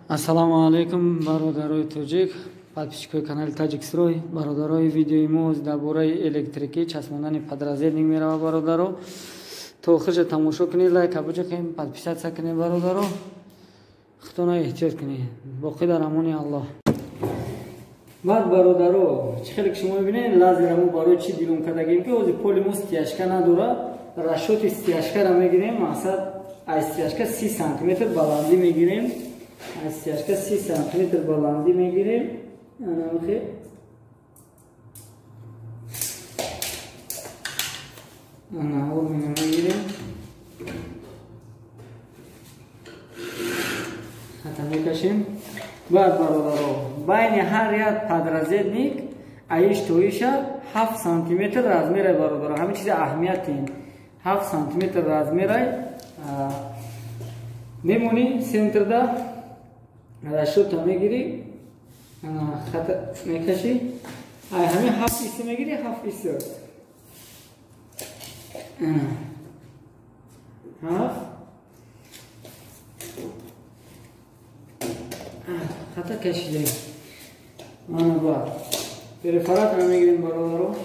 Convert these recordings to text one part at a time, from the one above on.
Ассалому алайкум, бародарои тоҷик, подписчикои канали Таҷикстрой. Бародарои, видеои мо дар бораи электрикӣ часпондани подрозетник мерава. Бародаро, то охирша тамошо кунед, лайка биҷақем, подписаться кунед. Бародаро, худтона эҳтиёт кунед, боқӣ дар амони Аллоҳ. Баъд, бародаро, чӣ хеле ки шумо мебинед, лазера мо барои чӣ дилон кардагем, ки ҳозир поли мо стяжка надора. Расчёти стяжкара мегирем, мақсад аз стяжка 30 сантиметр баландӣ мегирем, аз стяжка 30 сантиметр баландӣ мегирем. Анамхе ана ормина мегирем, хата мекашем. Баъд, бародаро, байни ҳар як подрозетник аиш то иша 7 сантиметр размерай. Бародаро, ҳамин чизи аҳамиятин, 7 сантиметр размерай. Мемонӣ центрда, расчёта мегирӣ, хата мекашӣ, ай ҳамин 7 иси мегирӣ, 7 иси, 7 хата кашидем. Ана баъд перфоратора мегирем, бародаро.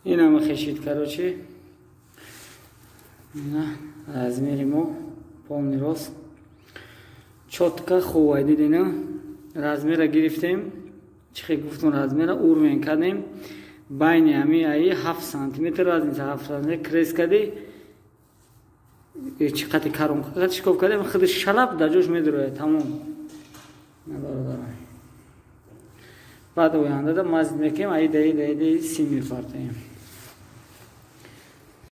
Инама хешид, короче. Размери мо полный рост. Чётко хуб дидина. Размера гирифтем. Чихе гуфтум, размера уровень кардем. Байни ҳами аи 7 сантиметр разница, 7 сантиметр крест кардӣ. Чи қати коробка қати шикоф кардем, худаш шалаб дар ҷош медурояд, тамом. Бародаро, баъд ояндада мазид мекунем, аида ида ида сим мефартаем.